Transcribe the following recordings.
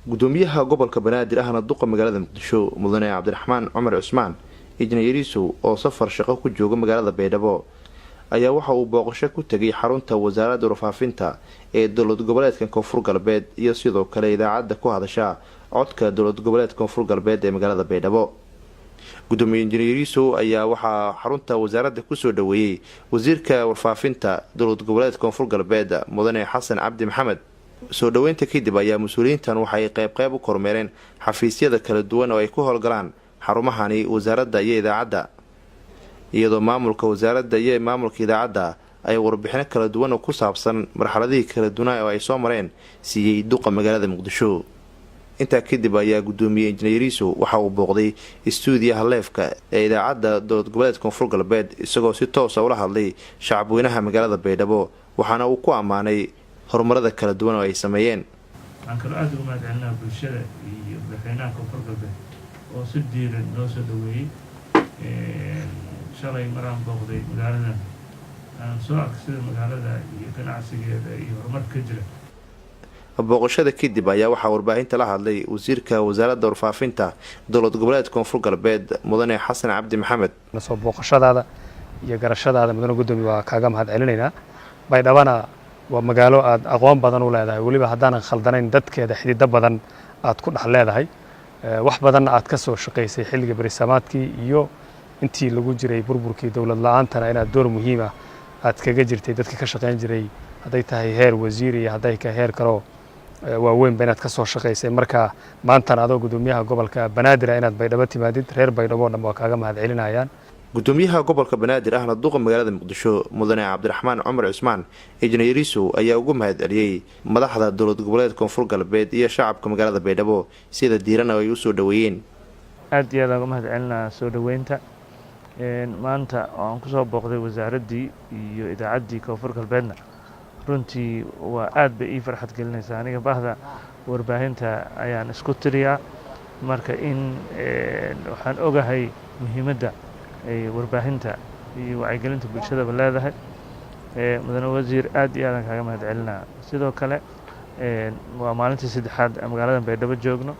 Gudoomiyaha gobolka Banaadir ahna duqa magaalada Muqdisho, mudane Cabdiraxmaan Cumar Cusmaan Injineer Yariisow, oo safar shaqo ku jooga magaalada Baydhabo, ayaa waxa uu booqasho ku tegay xarunta Wasaaradda Warfaafinta ee dowlad goboleedka Koonfur Galbeed iyo sidoo kale idaacadda ku hadasha codka dowlad goboleedka Koonfur Galbeed ee magaalada Baydhabo. Gudoomiye Injineer Yariisow ayaa waxaa xarunta wasaaradda kusoo dhaweeyey wasiirka warfaafinta dowlad goboleedka Koonfur Galbeed, mudane Xasan Cabdi Maxamed. Soo dhaweynta kadib ayaa mas-uuliyiintan waxay qayb qayb u kormeereen xafiisyada kala duwan oo ay ku howlgalaan xarumahani wasaaradda iyo idaacadda, iyadoo maamulka wasaaradda iyo maamulka idaacadda ay warbixino kala duwan oo ku saabsan marxaladihii kala duwanaa oo ay soo mareen siiyey duqa magaalada Muqdisho. Intaa kadib ayaa gudoomiye Injineer Yariisow waxa uu booqday istuudiyaha live-ka ee idaacadda dowlad goboleedka Koonfur Galbeed, isagoo si toosa ula hadlay shacabweynaha magaalada Baydhabo, waxaana uu ku ammaanay horumarada kala duwan oo ay sameeyeen. Waxaan kaloo aada ugu mahad celinaa bulshada iyo madaxweynaha Koonfur Galbeed oo si diiran noo soo dhaweeyey. Shalay maraan booqday magaaladan, aan soo arkay sida magaalada iyo ganacsigeeda iyo horumarka ka jira. Booqashada kadib ayaa waxaa warbaahinta la hadlay wasiirka Wasaaradda Warfaafinta dowlad goboleedka Koonfur Galbeed, mudane Xasan Cabdi Maxamed. Soo booqashadaada iyo garashadaada, mudane gudoomiye, waa kaaga mahad celinaynaa. Baydhabana waa magaalo aad aqoon badan u leedahay, weliba haddaanan khaldanayn dadkeeda xidido badan aad ku dhex leedahay, wax badanna aad ka soo shaqaysay xilliga berisamaadkii iyo intii lagu jiray burburkii dowlad la-aantana inaad door muhiim ah aad kaga jirtay dadka ka shaqayn jiray, hadday tahay heer wasiir iyo hadday ka heer kaloo waaweynba inaad ka soo shaqaysay. Marka maantana adoo gudoomiyaha gobolka Banaadir inaad Baydhabo timaadid, reer Baydhabo o dhan waa kaaga mahad celinayaan. Gudoomiyaha gobolka Banaadir ahna duqa magaalada Muqdisho, mudane Cabdiraxmaan Cumar Cusmaan Injineer Yariisow, ayaa ugu mahad celiyey madaxda dowlad goboleed Koonfur Galbeed iyo shacabka magaalada Baydhabo sida diirana ay usoo dhaweeyeen. Aad iyo aad aan uga mahad celinaa soo dhoweynta maanta oo aan kusoo booqday wasaaraddii iyo idaacaddii Koonfur Galbeedna. Runtii waa aad bay ii farxad gelinaysaa. Aniga bahda warbaahinta ayaan isku tiriyaa, marka in waxaan ogahay muhiimadda ay warbaahinta iyo wacyigelinta bulshadaba leedahay. Mudane wasiir, aad iyo aadaan kaaga mahad celinaa. Sidoo kale waa maalintii saddexaad magaalada Baydhabo joogno.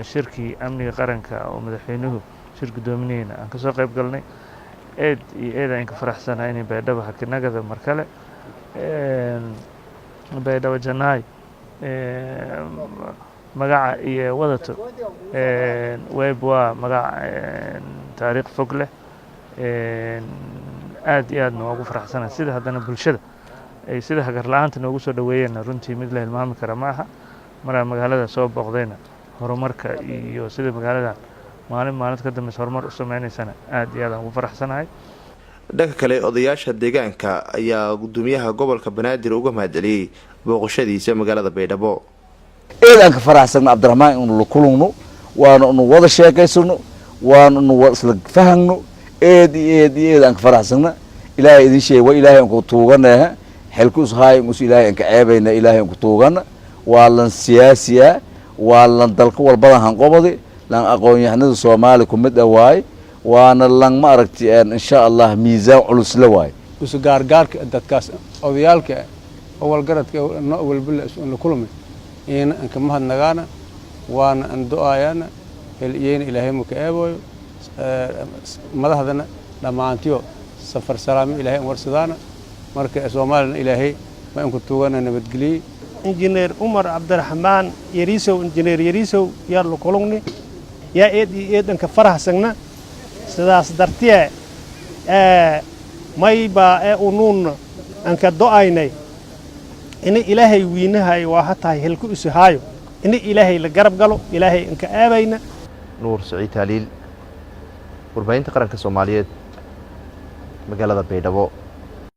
Shirkii amniga qaranka oo madaxweynuhu shir guddoominayna aan kasoo qayb galnay. Eed iyo eed aan ka faraxsanahay inay Baydhabo hakinagada mar kale. Baydhabo Janaay magaca iyo wadato web waa magac taariikh fog leh. Aad iyo aadna waa ugu faraxsanahay sida haddana bulshada ay sida hagar la-aanta noogu soo dhaweeyeenna. Runtii mid la hilmaami kara ma aha. Maraan magaalada soo booqdayna horumarka iyo sida magaaladan maalin maalinta ka dambeysa horumar u sameynaysana aad iyo aad aan ugu faraxsanahay. Dhanka kale, odayaasha deegaanka ayaa gudoomiyaha gobolka Banaadir uga mahadceliyey booqashadiisa magaalada Baydhabo. Eed aan ka faraxsanna Cabdiraxmaan inu la kulungno, waana inu wada sheekaysano, waana inu isla fahangno. Eed iyo eed iyo eed aan ka faraxsanna. Ilaahay idin sheegay, waa Ilaahay aan ku tuuganaha xilku ishaay us Ilaahay aan ka ceebayna, Ilaahay aan ku tuugana. Waa lan siyaasiya, waa lan dalka walbadan hanqobadi, lan aqoon-yahanada Soomaali ku mid ah waaye, waana lan ma aragti, insha Allah, miisaan culus la waaye. Usu gaargaarka dadkaas odayaalka awal garadka no walba la kulmay iyana an ka mahadnagaana, waana an do-aayaana iyayna Ilaahay maka eebooyo. Madaxdana dhammaantiyo safar salaamo Ilaahay an warsadaana. Marka Soomaalina Ilaahay ma inku tuugana nabadgeliyey. Injineer Umar Cabdiraxmaan Yariisow, Injineer Yariisow, yaa lukulugni, yaa eed iyo eedanka faraxsagna. Sidaas dartiye maybaa ee unuun anka do'aynay ina Ilaahay wiinahay waa ha tahay helku isihaayo, ina Ilaahay la garab galo, Ilaahay anka aabayna. Nuur Saciid Taaliil, Warbaahinta Qaranka Soomaaliyeed, magaalada Baydhabo.